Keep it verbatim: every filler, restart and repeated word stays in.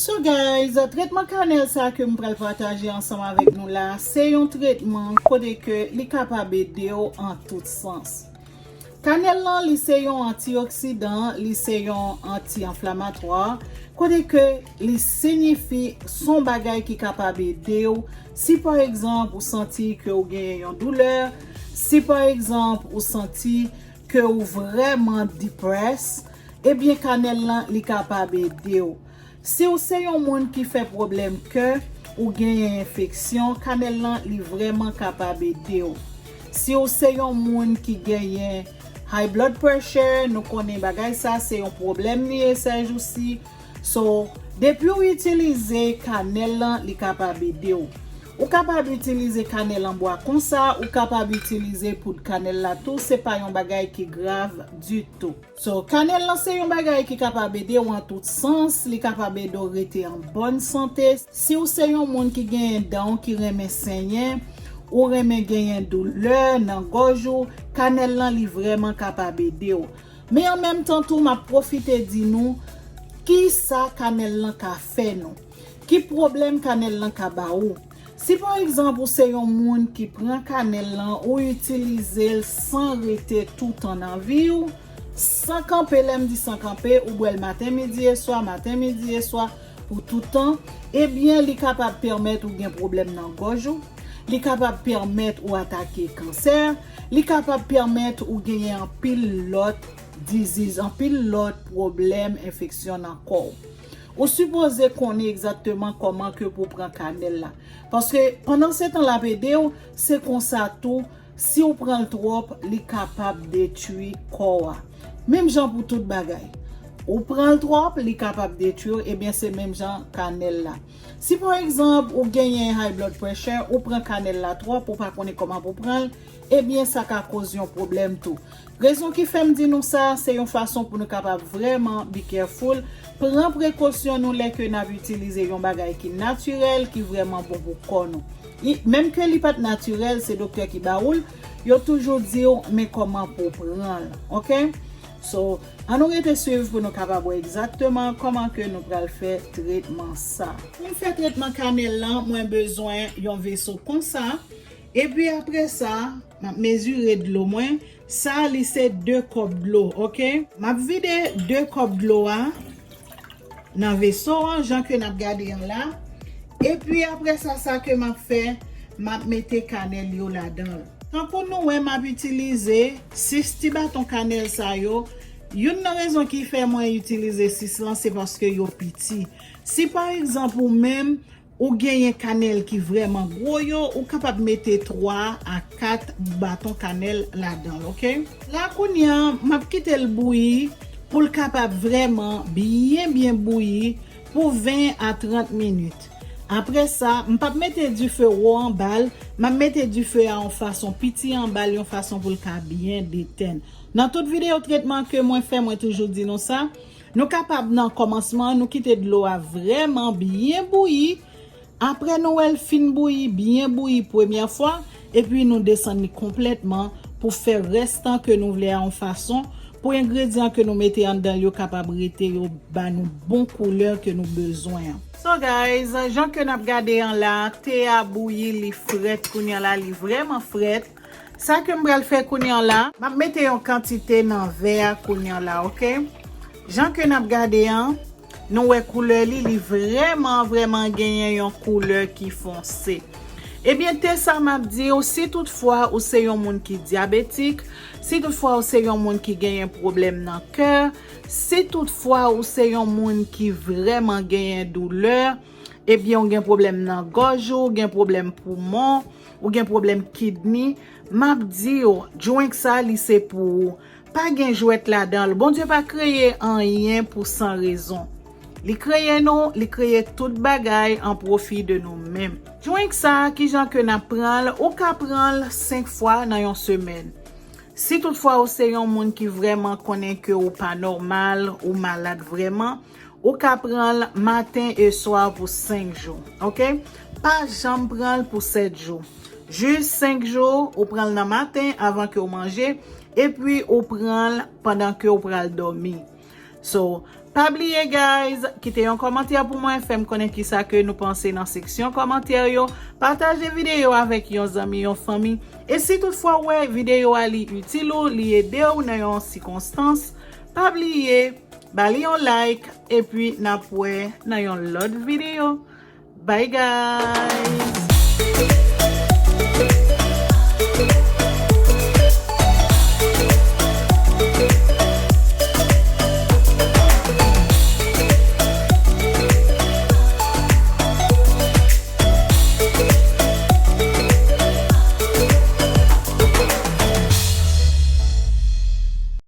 So guys, tretman kanèl sa ke m pral pataje ansanm avèk nou la, se yon tretman kote ke li kapab ede w an tout sans. Kanèl lan, li se yon antioksidan, li se yon anti-anflamatwa, kote ke li siyifi son bagay ki kapab ede w. Si pa egzanp ou santi ke w genyen yon doulè, si pa egzanp ou santi ke w vrèman depressed, ebyen kanèl lan li kapab ede w. Si w se yon moun ki fè pwoblèm kè, ou genyen enfeksyon, kanèl lan li vrèman kapab ede w. Si w se yon moun ki genyen high blood pressure, nou konnen bagay sa se yon pwoblèm li ye sèjousi. So, depi w itilize kanèl lan, li kapab ede w. Ou kapab itilize kanèl an bwa konsa, ou kapab itilize poud kanèl la tou, se pa yon bagay ki grav ditou. So, kanèl lan se yon bagay ki kapab ede w an tout sans, li kapab ede w rete an bòn sante. Si w se yon moun ki genyen dan w ki renmen senyen, ou renmen genyen doulè nan gòj ou, kanèl lan li vrèman kapab ede w. Men an menm tan tou, m ap pwofite di nou kisa kanèl lan ka fè nou. Ki pwoblèm kanèl lan ka ba ou? Si pa egzanp ou se yon moun ki pran kanèl lan, ou itilize l san rete toutan nan vi w, san kanpe, lè m di san kanpe, ou bwè l maten, midi e swa, maten, midi e swa, pou toutan, ebyen li kapab pèmèt ou gen pwoblèm nan gòj ou, li kapab pèmèt ou atake kansè, li kapab pèmèt ou genyen anpil lòt diziz, anpil lòt pwoblèm enfeksyon nan kò w. Ou sipoze konnen egzakteman kòman ke pou pran kanèl la. Paske pandan se tan l ap ede w, se konsa tou, si w pran l twòp, li kapab detwi kò a. Menm jan pou tout bagay. Ou pran l twòp, li kapab detwi w, ebyen se menm jan kanèl la. Si pa egzanp ou genyen high blood pressure, ou pran kanèl la twòp, ou pa konnen kòman pou pran l, ebyen sa ka koz yon pwoblèm tou. Rezon ki fè m di nou sa, se yon fason pou nou kapab vrèman be careful, pran prekosyon nou lè ke n ap itilize yon bagay ki natirèl, ki vrèman bon pou kò nou. I- Menm ke li pa t natirèl, se doktè ki ba ou l, yo toujou di w men kòman pou pran l, oke? So, ann nou rete swiv pou nou kapab wè egzakteman kòman ke nou pral fè tretman sa. Pou m fè tretman kanèl lan, mwen bezwen yon veso konsa. Epi apre sa, m ap mezire dlo mwen. Sa, li se de kòp dlo, oke? M ap vide de kòp dlo a nan veso an, jan ke n ap gade an la. Epi apre sa, sa ke m ap fè, m ap mete kanèl yo ladan l. Tankou nou wè, m ap itilize sis ti baton kanèl sa yo. Youn nan rezon ki fè mwen itilize sis lan, se paske yo piti. Si pa egzanp ou menm, ou genyen kanèl ki vrèman gwo yo, ou kapab mete twa a kat baton kanèl ladan l, oke? La kounye a, m ap kite l bouyi pou l kapab vrèman byen, byen bouyi pou ven a trant minit. Apre sa, m p ap mete dife wo anba l, m ap mete dife a yon fason piti anba l, yon fason pou l ka byen detenn. Nan tout videyo tretman ke mwen fè, mwen toujou di nou sa, nou kapab nan kòmansman, nou kite dlo a vrèman byen bouyi, apre nou wè l fin bouyi, byen bouyi premyè fwa, epi nou desann li konplètman pou fè rès tan ke nou vle a yon fason pou engredyan ke nou mete anndan l yo kapab rete, yo ba nou bon koulè ke nou bezwen an. So guys, jan ke n ap gade an la, te a bouyi, li frèt kounye a la, li vrèman frèt. Sa ke m pral fè kounye a la, m ap mete yon kantite nan vè a kounye a la, oke? Jan ke n ap gade an, nou wè koulè li, li vrèman, vrèman genyen yon koulè ki fonse. Ebyen, te sa m ap di w, si toutfwa ou se yon moun ki dyabetik, si toutfwa ou se yon moun ki genyen pwoblèm nan kè, si toutfwa ou se yon moun ki vrèman genyen doulè, ebyen, ou gen pwoblèm nan gòj ou, ou gen pwoblèm poumon, ou gen pwoblèm kidney, m ap di w, drink sa, li se pou ou. Pa gen jwèt ladan l. Bondye pa kreye anyen pou san rezon. Li kreye nou, li kreye tout bagay an pwofi de nou menm. Drink sa, kijan ke n ap pran l? Ou ka pran l senk fwa nan yon semèn. Si toutfwa ou se yon moun ki vrèman konnen ke ou pa nòmal, ou malad vrèman, ou ka pran l maten e swa pou senk jou, oke? Pa janm pran l pou sèt jou. Jis senk jou, ou pran l nan maten avan ke w manje, epi ou pran l pandan ke w pral dòmi. So, Pa bliye, guys, kite yon kòmantè pou mwen, fè m konnen kisa ke nou panse nan seksyon kòmantè yo. Pataje videyo avèk yon zanmi, yon fanmi. E si toutfwa w wè videyo a li itil ou, li ede w nan yon sikonstans, pa bliye, ba li yon like, epi n ap wè nan yon lòt videyo. Bye, guys!